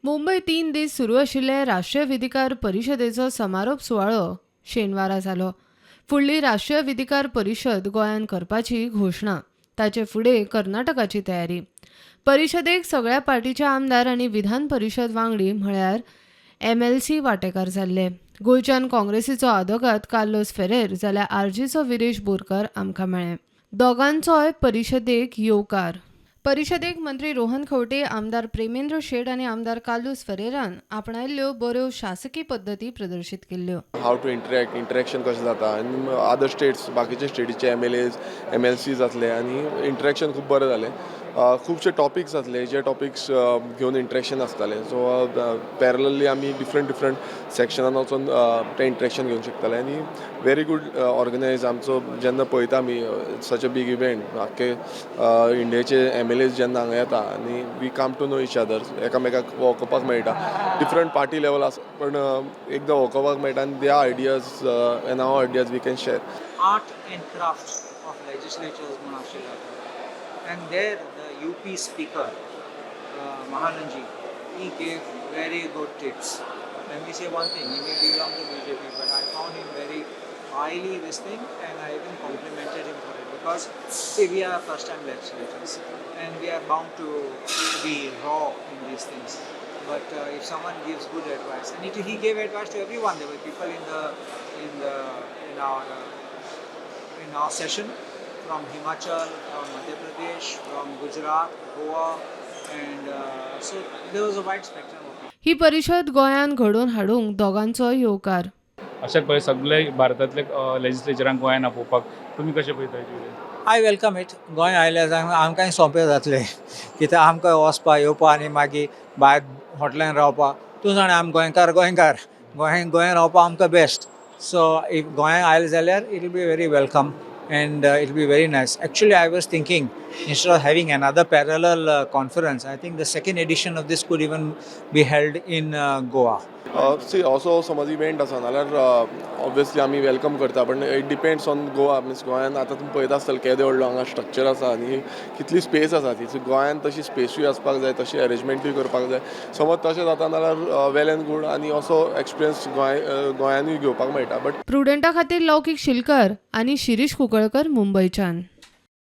मुंबय 3 दीस सुरू आशिल्ले राष्ट्रीय विधिकार परिशदेचो समारोप सुवाळो शेनवारा जालो. फुडली राष्ट्रीय विधिकार परिशद गोंयांत करपाची घोशणा. ताचे फुडें कर्नाटकाची तयारी. परिशदेक सगळ्या पार्टीचे आमदार आनी विधान परिशद वांगडी म्हळ्यार एमएलसी वांटेकार जाल्ले. गोंयच्यान काँग्रेसीचो आदोगाद कार्लोस फेरेर जाल्यार आरजीचो विरेश बोरकर आमकां मेळ्ळे. दोगांचोय परिशदेक येवकार. परिशदेक मंत्री रोहन खंवटे, आमदार प्रेमेंद्र शेट आनी आमदार कार्लूस फेरेरान आपणायल्ल्यो बऱ्यो शासकी पद्दती प्रदर्शीत केल्ल्यो. हाव टू इंटरॅक्ट, इंटरॅक्शन कशें जाता आनी अदर स्टेट्स, बाकीचे स्टेटीचे एमएलएज, एमएलसी जातले आनी इंटरॅक्शन खूब बरें जालें. खुबशे टॉपिक्स जातले, जे टॉपिक्स घेवन इंटरॅक्शन आसतालें. सो पॅरलली आमी डिफरंट डिफरंट सेक्शनान वचोन तें इंटरॅक्शन घेवंक शकताले आनी व्हेरी गूड ऑर्गनायज. आमचो जेन्ना पळयता आमी सच अ बीग इवेंट, आख्खे इंडियेचे एमएलएज जेन्ना हांगा येता आनी we come to know each other, एकामेकाक वळखुपाक मेळटा. डिफरंट पार्टी लेवल आसा, पण एकदां वळखुपाक मेळटा आनी their ideas and our ideas we can share. Art and craft of legislatures म्हणून आशिल्लो आतां, and there the UP speaker, Mahananji, he gave very good tips. Let me say one thing, he may belong to BJP, but I found him very highly this thing and I even complimented him for it because, see, we are first time legislators and we are bound to be raw in these things. But if someone gives good advice, and he gave advice to everyone. There were people in our session from Himachal, from Madhya Pradesh, from Gujarat, Goa, and so there was a wide spectrum of people. ही परिशद गोंयांत घडोवन हाडूंक दोगांचोय येवकार. अशें पळय, सगळे भारतांतले लेजिस्लेचरांक गोंयान आपोवपाक तुमी कशें पळयता हेजे कडेन? I welcome it. Goa आयल्यार आमकांय सोंपें जातलें, कित्याक आमकां वचपा येवपा आनी मागीर भायर हॉटेलान रावपा. तूं जाणा, आमी गोंयकार, गोंयकार गोंय गोंयान रावपा आमकां बेस्ट. सो if गोंयान आयले जाल्यार it will be very welcome and it will be very nice. Actually, I was thinking, instead of having another parallel conference, I think the second edition of this could even be held in Goa. See, असो समज event आसा जाल्यार obviously आमी welcome करता, पण it depends on Goa. Means गोंयान आतां तुमी पळयता आसतले केदे व्हडलो हांगा स्ट्रक्चर आसा आनी कितली स्पेस आसा ती. सो गोंयान तशी स्पेसूय आसपाक जाय, तशी अरेंजमेंटूय करपाक जाय. समज तशें जाता जाल्यार वेल एंड गूड आनी असो एक्सपिरियन्स गोंयानूय घेवपाक मेळटा, बट प्रुडंटा खातीर लौकीक शिलकर आनी शिरीष कुंकळकर, मुंबयच्यान.